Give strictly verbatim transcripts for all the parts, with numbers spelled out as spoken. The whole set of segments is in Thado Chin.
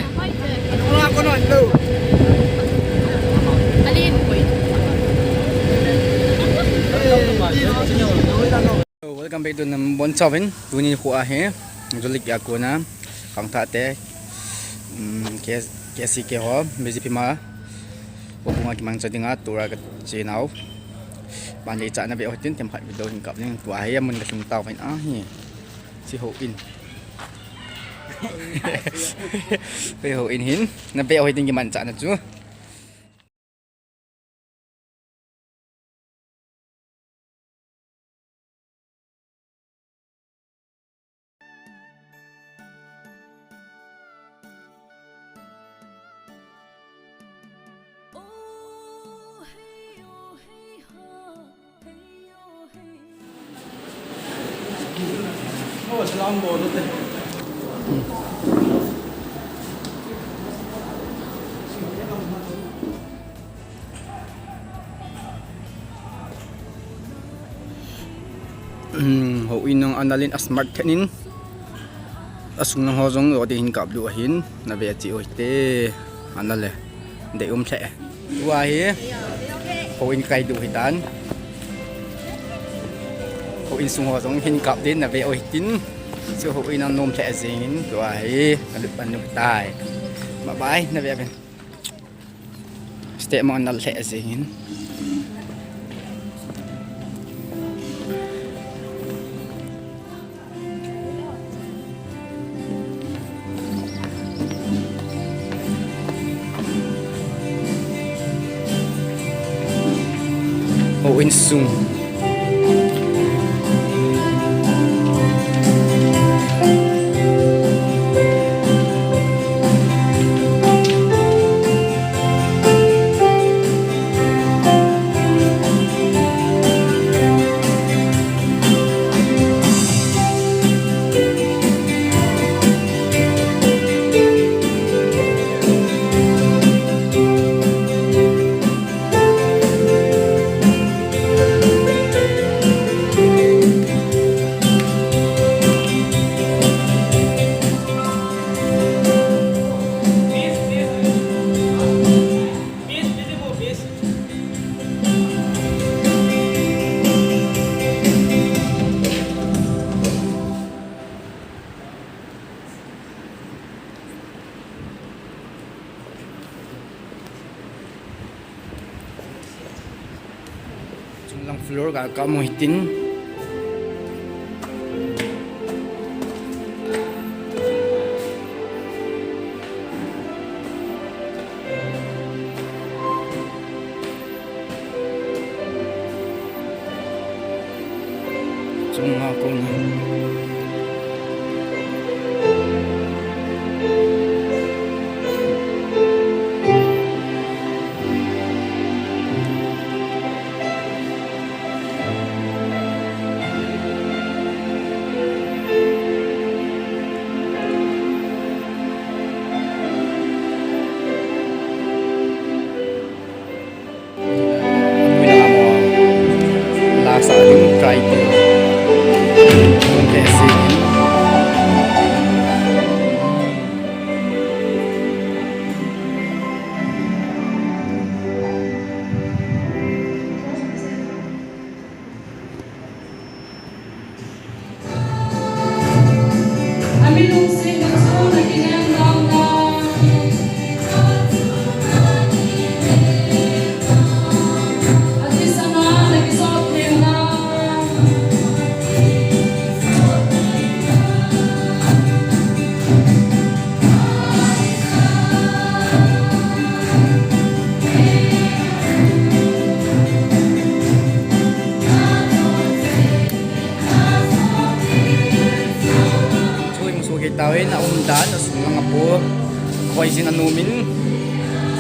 Hello, welcome back to Nam Bon Chavin. Tuni khu ahi, Julik a kona, khangthah te, um, K-, K C K ho, B J P ma, houbung a kimangcha dinga, tua kache nau. Ban le chana ve u hitin, themkhat video hin kap ding, tua hi amun kasung tau hin ahi. Chi houin. Houin hin, na ve u hitin kimangcha na chu. Hmm, houin nung ana len a smart thenin. Asung nung ho jong lo ding hin kap diu ahin, na ve a chi oi te, ana le. Dei um lheh. Tua hi, houin kai diu hitan. Houin sung ho jong hin kap ding, na ve u hitin. Chu houin anom lheh jengin, tua hi, alut anu tai. Bye bye, na ve a ven. Step ma nal lheh jengin. Houin sung. Chunglang floor ga ka mu hitin. Chunga kona. Lasa ding try te. Kesi. Chu hung sohkei tauvin, a umdan, a sung lang a po. Hoijin a nomin,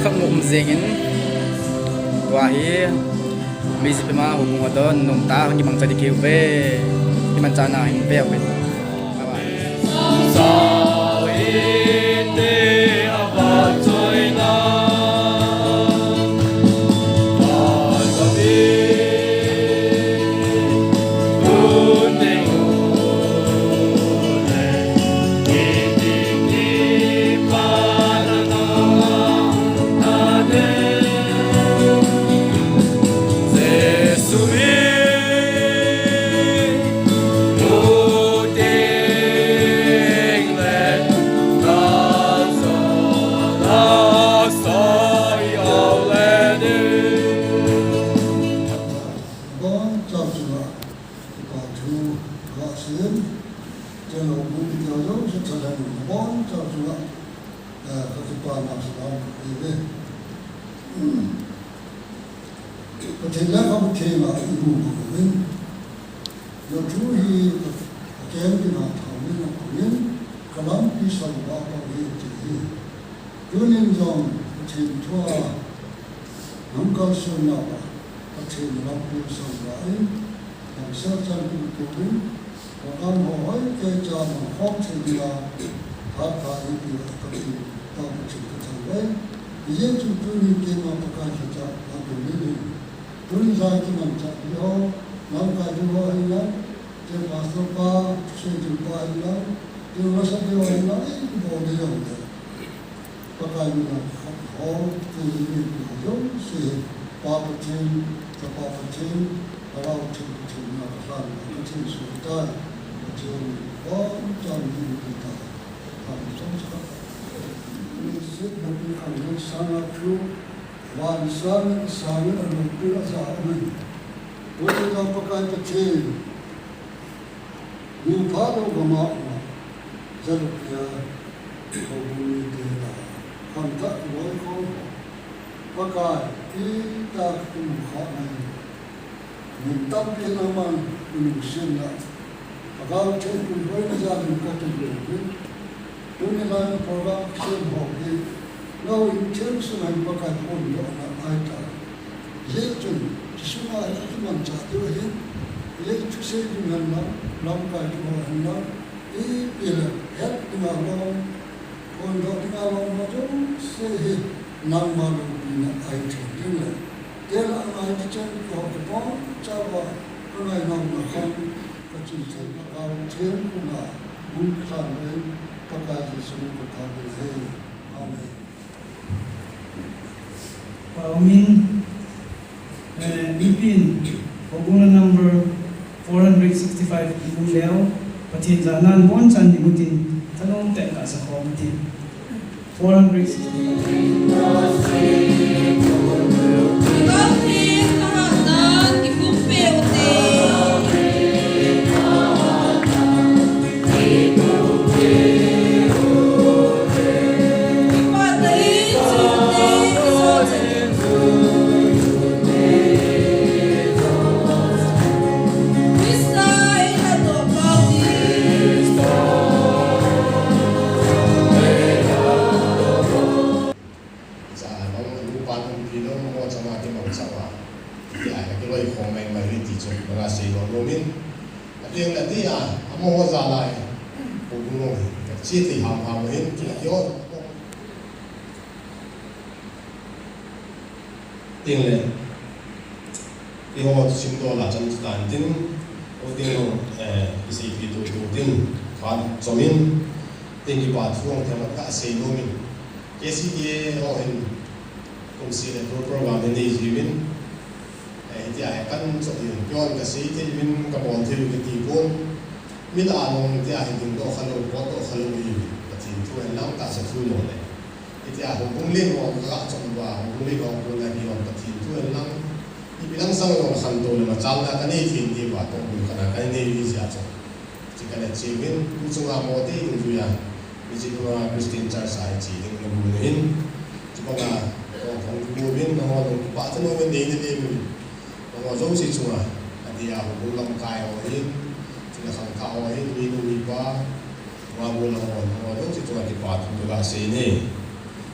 khat mu um jengin. Tua hi, music ma, hung mu don, nom ta, kimangcha ding kiu ve. Kimangchana hin ve ve. Bye bye. Eh, ka kipana salam ka pe ve. Pathen le ka Pathen a i mu ma ko in. Na thu hi ka kem ki na thau ni na ko in. Ka lampi sang ba ka hi ti hi. Tunin jong Pathen thu a nam kal sun na ba Pathen lampi sang ba in. Nam sa chan ku ku in. Program ho hoi kei cha mangkhom thei dinga, phat pha ipi a ka ti, tao ka thil ka thang ve. Ijeh chun tuni keima Pakai khecha a dong ni ding. Tuni jai kimanchah ding ho, lamkai ding ho ahi lang, te pastor pa, thusei ding pa ahi lang, te masa ding ho ahi lang, ei, kibol ding jong le. Pakai mina khat ho, tuni mi pi ho jouse, Pa Pathen, Chapa Pathen, Lhagao Theng Pathen mina ka lhan, Pathen suh tai, Pathen, bom chan mi pi ta, tham som sa. Ni sit na pi ang ni sang a thu, van sang, sang a lu pi a sa a mi. Tuni ta Pakai Pathen, Nungpha lou gam a um a, jalupia, houbung mite la, khangthah kiloikhom ho, Pakai, itah a kimu kha ngai. Min tampi nangman nungsenna, Lhagao Theng puihoina jal in ka ti lou in, tuni lai program kisem ho hi, na houin theng sunga hin Pakai phondohna ahi tai. Hijeh chun, kisunga hin kimanchah diu ahin, hijeh thusei ding hen lang, lamkai ding ho hen lang, ipi le het dinga lom, phondoh dinga lom ho jouse hi, nangma loupina ahi thei ding le, tel a ngai ti chen ho kibon chauva, ka ngaina na kham, ka chun chen ka kau chen kuna, mun khan le, Pakai Jesu min ka thangvah e. Amen. Pao min, eh, ipin, houbung lang number four hundred sixty-five ibung leo, Pathen jana bonchan ni mutin, thanom tah in kasa khom tin. Four hundred sixty-five. Cha, mong, nu pa nu pi lo, mong cha ma ti mong cha wa. Ti a, ka kiloi khom mai mai ri ti chu, mong a sei lo lo min. A ti a, ti a, a mong ho ja lai. Ko bu lo, ka chi ti ham ham hin, ki a ki ho. Tin le. Ti ho simdoh la chan chu tan tin. O tin lo, eh, isei pi tu tu tin. Khan chomin. Tin kipa thu ong thema ka sei lo min. K C K A ho hin, kum seh le tua program hi nei jiuvin, eh, hitia hi kan chop in, pion ka sei thei uvin, ka bol thei uvin ka ti pon. Min a long hitia hi dingdoh kha lou, potdoh kha lou hi, Pathen thu hen lang tahsa thu lou le. Hitia houbung leng ho ka chop uva, houbung leng ho kona hi Pathen thu hen lang. Ipi lang sang lou khantou le machal na ka nei thei ti uva, tohbul khat na ka nei uvin jeh a chu. Chikhat le chevin, tu chunga mo te dungjuia, mi chikuma Christian Church a che ding na bu hin. Chibanga, o phong bu min, na mo dong pa ta no min nei na le min. Na mo jong si chunga, a dia ho bu lamkai ho hin, chuna khangthah ho hin, mi nu mi pa, ma bu na mo, na mo jong si chunga kipa thu ka sei ne.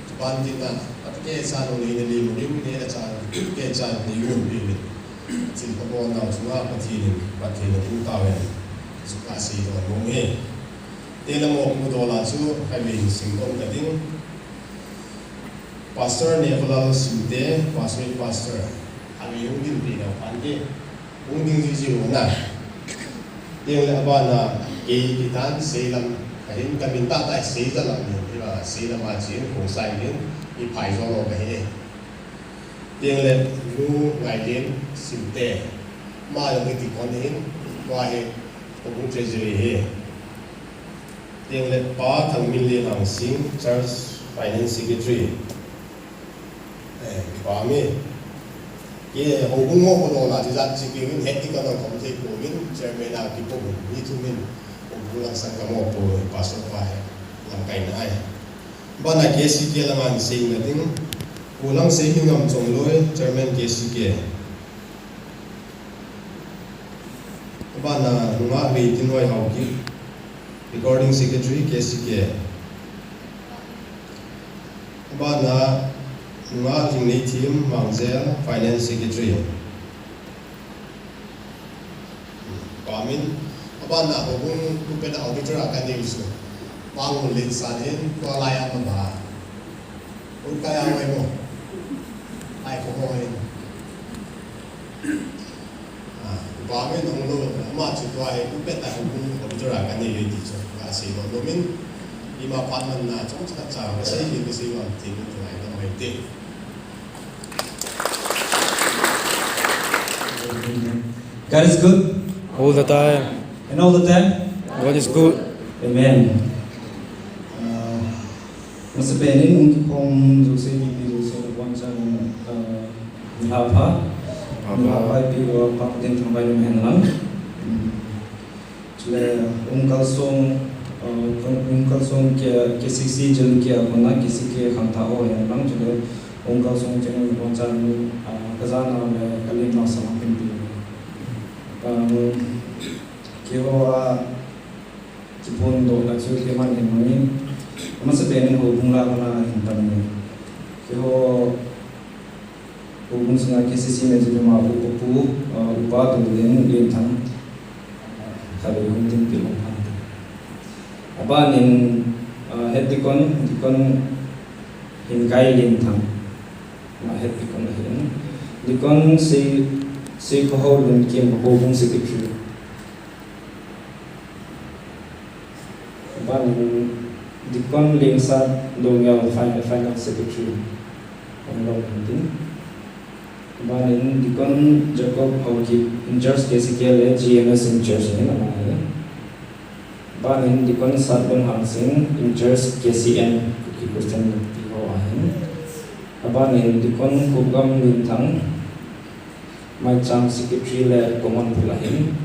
Chuban tin na, Pathen sa no nei na le min, nei na cha, ke cha nei mun pe min. Chin pa bon nau chunga Pathen in, Pathen in thu tao hen. Chu ka sei don mong e. Te la mo pu dola chu, ka ve hin sim don ka ding. Pastor Nekolal Simte, Pastor, Pastor. A ve hung din pe nau pan te. Hung ding ji ji ho na. Te la ba na, ke kitan sei lam, ka hin ka min ta ta sei ta lam ni, ki ba sei lam a chin, kong sai ni, i phai jo lo ka he. Tin le, Nu Ngailin Simte, ma jong hiti kon hin, tua hi, houbung treasury hi. Tin le, Pa Thangminlen Hangsing, Church Finance Secretary. Eh, pa mi. Ke houbung mo ko lo la, ti jat chi ki min, het ti ka lo kom thei ko min, chairman a ki ko min, ni thu min, houbung lang sang ka mo ko, pastor pa he, lamkai na ai. Bana K C K langa hin seina ding. Pu Langsei Lhingam Chongloi, Chairman K C K. Bana Nungah Leitinhoi Haokip, Recording Secretary, K C K. Bana Nungah Lhingneithim Mangjel, Finance Secretary. Pamin, abana houbung pulpit auditor a kanei chu. Mangul Lensan hin, tua lai a mama. Ul kaya mai mo. Ai ko mo hin. Ah, pamin ong lo, ama chu tua hi pulpit a houbung auditor a kanei ti chu. Ka sei lo lo min, ima pat man na, chong cha cha, ka sei hin ka sei lo, ti min tua hi ka mai te. God is good. All the time. And all the time. God is good. Amen. Uh, masa penin ung kikhom jouse, kipi jouse, nabonchauvin, uh, nilhah pha. Nilhah pha. Nilhah pha ipi uva Pa Pathen thangvah in umhen lang. Mm. Chule, um kalsong, uh, um kalsong K-, K C C Jalukie a kona, K C K khangthah ho hen lang, chule, um kalsong cheng nabonchauvin, uh, kajanau le kalemnau salam kahin pe. Um, keiho a kiphondohna chu keiman hin mangin, amasa penin houbung lah a kona hin pan e. Keiho Houbung sunga K C C Meitei Dimapur Upa Pu, uh, Upa Dolen Lenthang, khatvei hung dinpeh lou hite. Abanin, uh, Head Deacon, Deacon Hinkai Lenthang, ama Head Deacon ahin. Deacon Sei, Seikhohao Lunkim, Houbung Secretary. Abanin Deacon Lengsat Doungel, Fin-, Finance Secretary. Abanin Deacon Jacob Haokip, in charge K C K le G M S in charge ahin ama hi. Abanin Deacon Satbon Hangsing, in charge K C N, Kuki Christian Youth ahin. Abanin Deacon Khupgam Lenthang, Maicham Secretary le Common Bull ahin.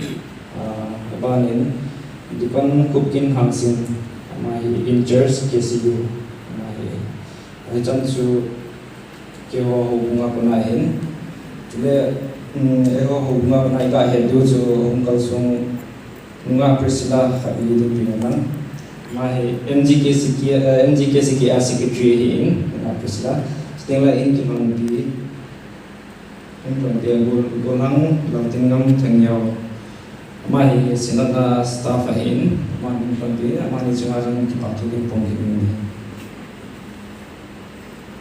Ah, abanin Deacon Khupkin Hangsing, ama hi in charge K C U, ama hi. Hichan chu keiho houbung a kona ahin. Chule, um, eiho houbung a kona iga het diu chu houbung kalsong Nungah Priscilla khatvei dinpeh lang. Ama hi M G K C K, eh, M G K C K a secretary ahin, Nungah Priscilla. Chuteng le in kihon pi. Hung lhon pi a Gol-, Golhang Laltingam Thangyao. Ama hi Synod a staff ahin, ama hung lhon pi, amani chunga jong kipa thu kahin phong kit in.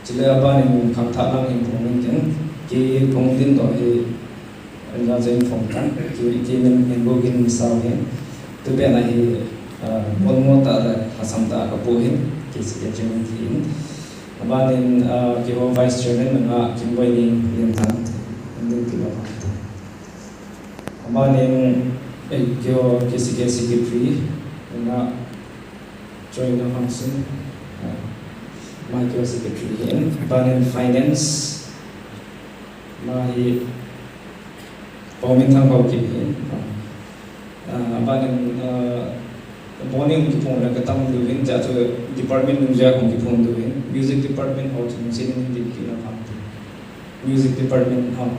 Chule abanin khangthah lang hin phong in tin, kei phong din doh hi, anja jeng phong tan, kei, kei min hin bu gin misao hin. Tupet na hi, ah, bolmo tah le, lhasam tah a kapu hin, kei secretary min thi in. Abanin, ah, keiho Vice Chairman nunga Kimboini Lenthang, din kilo. Abanin, eh, keiho K C K Secretary nunga Joy Nang Hangsing, ah, ama keiho Secretary hin. Abanin Finance, ama hi Paominthang Haokip hin. Ah, abanin, ah, boni hung kiphong le katam diu hin, chua chu department nung jeh a hung kiphong diu hin. Music department ho chu nung sin in din kilo ham. Music department ho.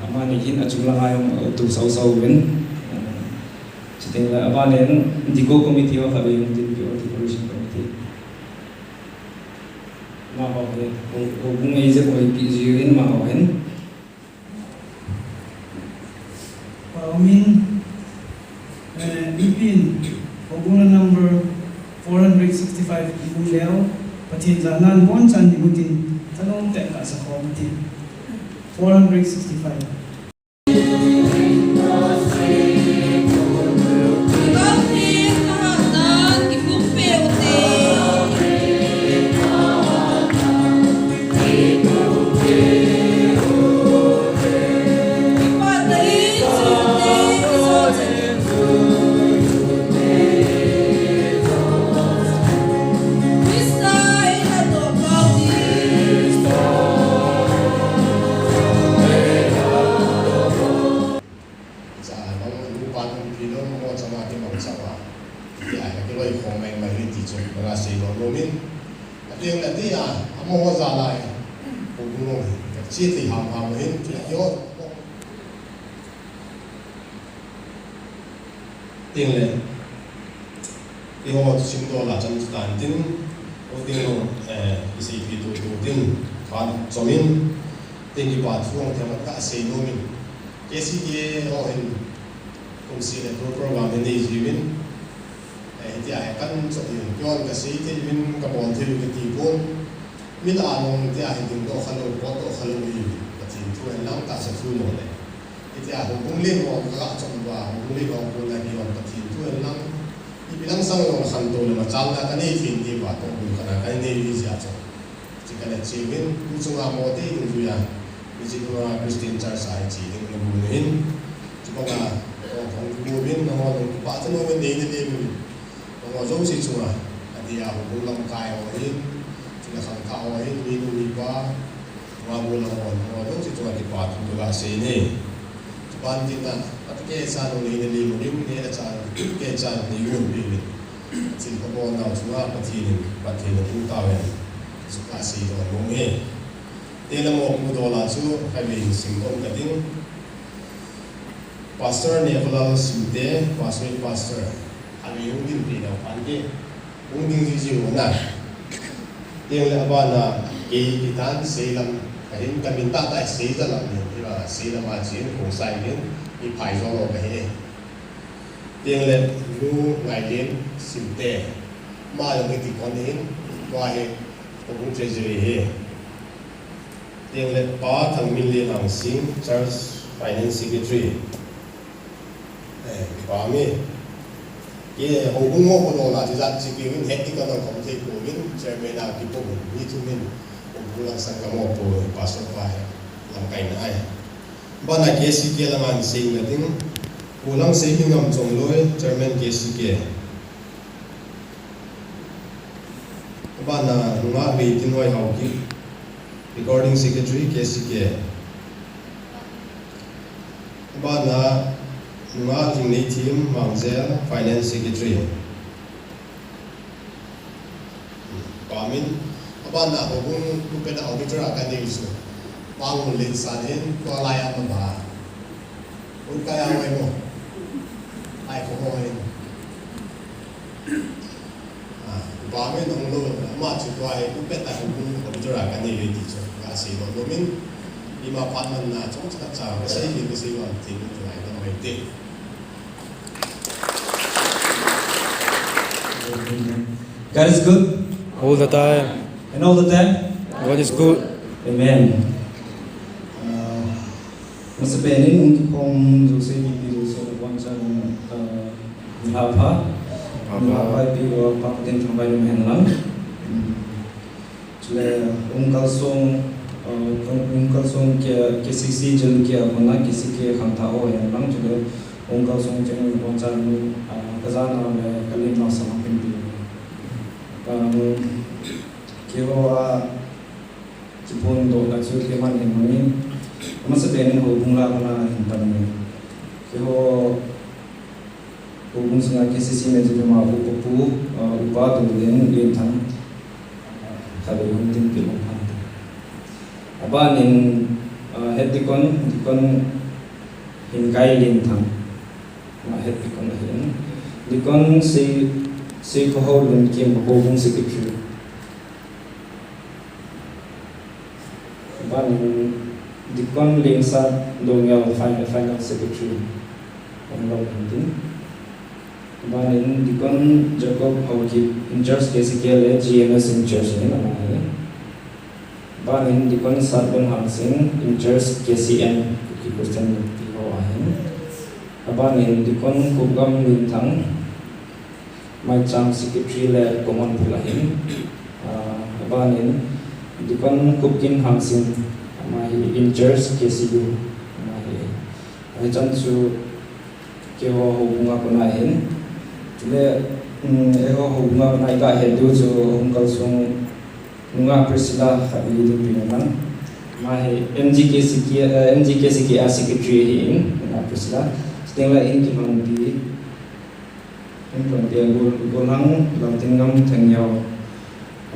Amani hin achung langa jong, uh, tu sau sau uvin. Uh, chuteng le abanin Deco committee ho khatvei hung dinpeh u, decoration committee. Amaho hi, ho, houbung eije boi pi ji uvin amaho hin. Paomin, Eh, ipin, houbung la number four hundred sixty-five ibung leu, Pathen jana nabonchauvin imu tin, thanom tah in kasei khom utin. Four hundred sixty-five. Ateng le tia, amaho jal a, houbung ho, chi thei ham ham hin, chi ho. Teng le, eiho simdoh la chan chu tan tin, o teng lo, eh, iseipi tu tu tin, phat chom in, teng kipa thu hung thei mat ka sei nom in, K C K ho hin, kum seh le pro-, program hin nei jiuvin, eh, hitia hi kan chom in, keiho ka sei thei uvin, ka bol thei uvin ka ti pon, mi lah a jong hitia hi dingdoh kha lou, potdoh kha lou hi, Pathen thu hen lang tahsa thu jong le. Hitia houbung len ho ka chom uva, houbung len ho kona keiho Pathen thu hen lang, ipi lang sang jong khantou le machalna ka nei thei in tia toh bul khat a ka nei u hi jeh chun. Chi ka le chi uvin, tu chunga mo te dungjuia, Mijipur a Christian Church a hi che ding na bul u hin. Chubanga, o, hung bul uvin, nangho jong kipah tah in nei na le uvin. Amaho jouse chunga, adeh a houbung lamkai ho hin, chule khangthah ho hin, minu mipa, amaho lam ho, amaho jouse chunga kipa thu ka sei e. Chuban tin a, phat kehcha jong nei na le uvin, nei a chan, kehcha nei u pi uvin. Chin ka bol nau chunga Pathen in, Pathen in apu tauhen. Chu ka sei doh nom e. Teng le mo pu dola chu, khatvei hin sim nom ka ding. Pastor Neholal Simte, Pastor, Pastor. Ami hung ding pi nau phan ke. Hung ding ji ji u na. Teng le abana kei kitan Seilam. Ka hin ka min tah tah Seija lam hin. Iba Seilam a chin kong sai hin. I phai jo lo ka hi. Teng le nu Ngailin Simte. Ama jong hi deacon hin. Tua hi. Houbung treasury hi. Teng le Pa Thangminlen Hangsing, Church Finance Secretary. Eh, pa mi. Kei houbung mo ko dola, chi jat chi kei uvin, head deacon a kom thei pouvin, chairman a kipo uvin, mi thum in, houbung lang sang ka mo pou, pastor pa hi, lamkai na ahi. Abana K C K lang a hin sei na ding, pu lang sei mi ngam chom lou, chairman K C K. Abana, nungah Veitinhoi Haokip, Recording Secretary, K C K. Abana, nungah Lhingneithem Mangjel, Finance Secretary. Pa min, abana, houbung, pulpit auditor a ka nei u chu. Pa Ngullensan hin, tua lai a ama ba. Hung kai a mai mo. Ai ko mo hin. Ah, ba me nong lo, ama chu tua hi, pulpit a hung, hung, hung, tura ka nei ve ti chu, ka sei lo lo min, ima phat man na, chong cha cha, ka sei ve, ka sei lo, ti ni tu ai na mai te. God is good. All the time. And all the time. God is good. Amen. Uh, Masapen in hung kikhom jouse, mipi jouse, nabonchauvin jong, ah, nilhah pha. Nilhah pha. Nilhah pha ipi uva Pa Pathen thangvah in um hen lang. Chule hung kalsong, ah, hung, hung kalsong K, K C C Jalukie a kona K C K khangthah ho hen lang. Chule hung kalsong cheng nabonchauvin, ah, kajana le kalemna salam kahin pe. Um, keiho a Kiphondohna chu keiman hin mangin, amasapen in houbung lah a kona hin pan in. Keiho houbung sunga K C C Major Pema upa pu, ah, Upa Dolen Lenthang, ah, khatvei hung ding kit lou phan. Aban in, ah, Head Deacon, Deacon Hinkai Lenthang, ama Head Deacon ahin. Deacon Sei, Seikhohao Lunkim, houbung Secretary. Aban in Deacon Lengsat Doungel, Fin-, Finance Secretary. Hung lou hin tin. Aban in Deacon Jacob Haokip, in charge K C K le G M S in charge ahin, ama hi. Aban in Deacon Satbon Hangsing, in charge K C N, Kuki Christian Youth ho ahin. Aban in Deacon Khupgam Lenthang, Maicham Secretary le Common Pool ahin. Ah, aban in Deacon Khupkin Hangsing, ama hi in charge K C U, ama hi. Ahichan chu keiho houbung a kona ahin. Chule, um, eiho houbung a kona i kahet diu chu hung kalsong nungah Priscilla khat i ding pi nang. Ama hi M G K C K, eh, M G K C K a Secretary ahin, nungah Priscilla. Chuteng le in kihon pi. Hung pon tia Gol-, Golhang Laltingam Thangneo,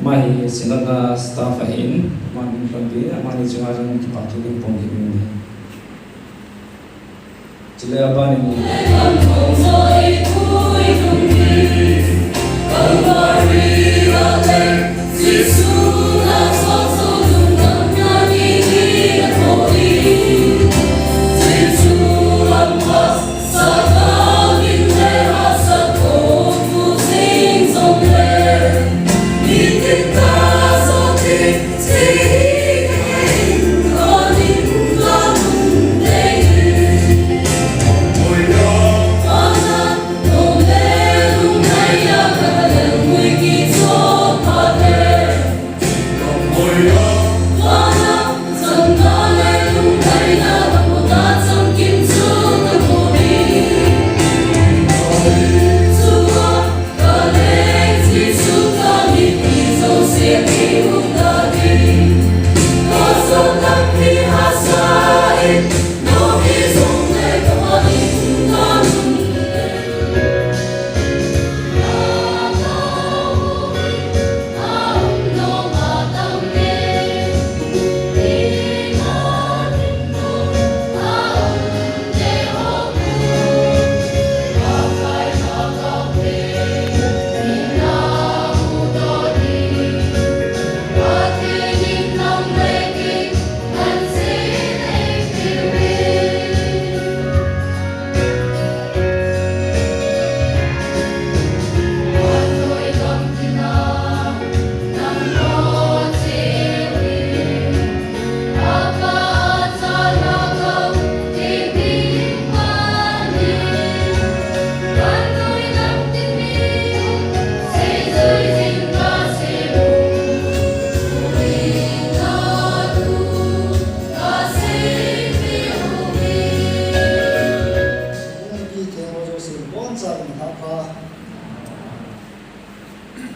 Ama hi Synod a staff ahin, aman min panpi, amani chunga jong kipathu kahin phong kit in. Chule abana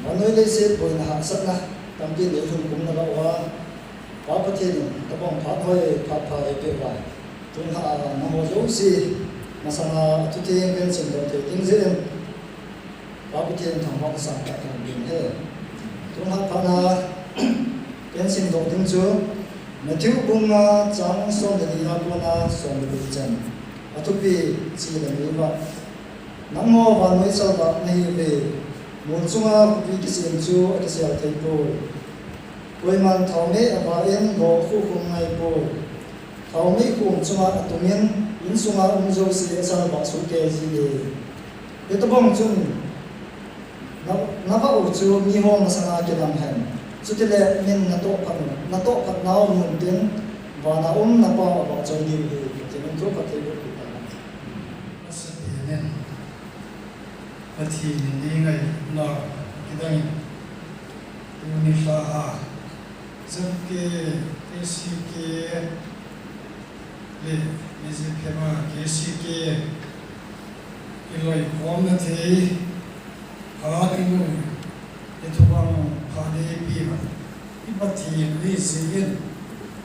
Vannoi leiset boina hahsatna tampi neilhum kumna lah uva, Pa Pathen in tabang phat hoi phat pha eipeh uva, tun lha a nangho jouse masanga athu theng kahin simdoh thei ding jeh in Pa Pathen thangvah kasan tah kahin pe ahi. Tun lha phat a kahin simdoh ding chu Matthew bung nga chang som le ni a kona som le li chan. Athupi chu le ni va. Nangho vannoi chalvah nahiuve, mun chunga khopi kisem chu akisel thei poi. Koiman thaomei avah in lo akhuh khum ngai poi. Thaomei khum chunga atung in, insunga um jouse achalvah sohkei ji e. Hitabang chun na, navah u chu miho masanga kidam hen. Chutile min natoh phat u, natoh phat nau mun tin, vana um napa avahchoi diu ahi, tin thu phatthei boh peh ta. Pathen in, Pathen in eingailut nau kidang in, tuni lha a, Z K, K C K, le, Mizoram a K C K, kiloikhomna thei, phat i mu, i thubang phat i pe uva, i Pathen ahi jeh in,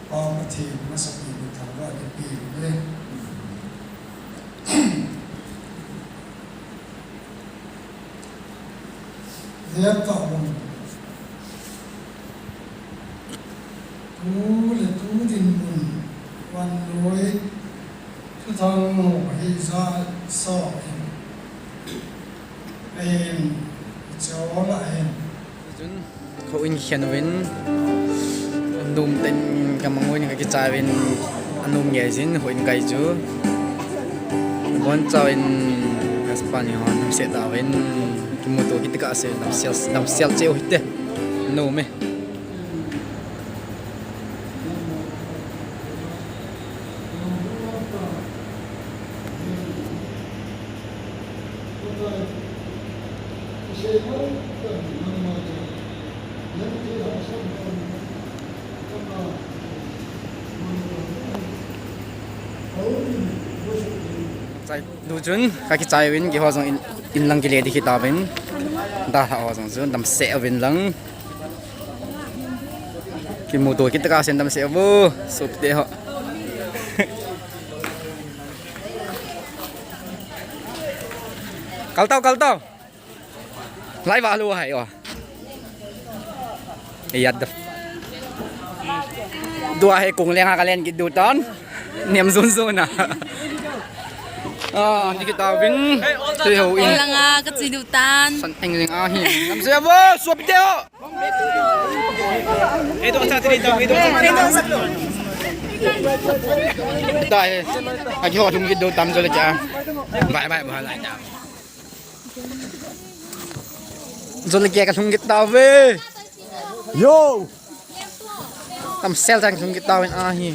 Pa Pathen masang in thangvah i pe uve. Leptah bang. Tu le tu dinmun vannoi thuthang ho hi ja sa in. Ahin, i chol ahin. Chun, houin kikhen uvin, anom tah in kamang uvin kakichai uvin, anom nge jin houin kai chu. Abonchauvin kaspa ni hon damsel tauvin, kimuto kit kah a se damsel, damsel cheh u hite. Anom e. Chai, tu chun, kakichai uvin, keiho jong in, in lang kile ding kit tauvin. Dalhah ho jong chun, damsel uvin lang. Kimuto kit kah a sen damsel uvo, sopite ho. Kal tau, kal tau. Lai va lu hai o. Ei, at the. Tua hi kong lenga kalen kit diu tan. Nem zun zun a. Ah, ni kit tauvin. Tui ho in. Lenga ka chi diu tan. San eng lenga hi. Namse vo, suapite ho. Tahi. Aki ho thum kit diu tam jo le kya. Bye bye, bye bye. Jo le kya ka thum kit tauve. Yo. Tam sel tang thum kit tauvin ahi.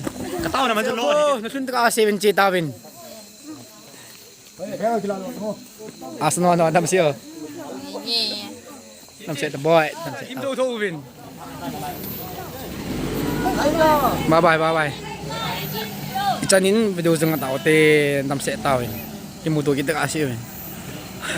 Ka tau na man jo lo. Oh, na sun ta ka seven chi tauvin. Asno no, tam sio. Nam se ta boy, nam se ta. Bye bye, bye bye. Ichanin video jong ta te nam se ta win. Imu to kita ka si win.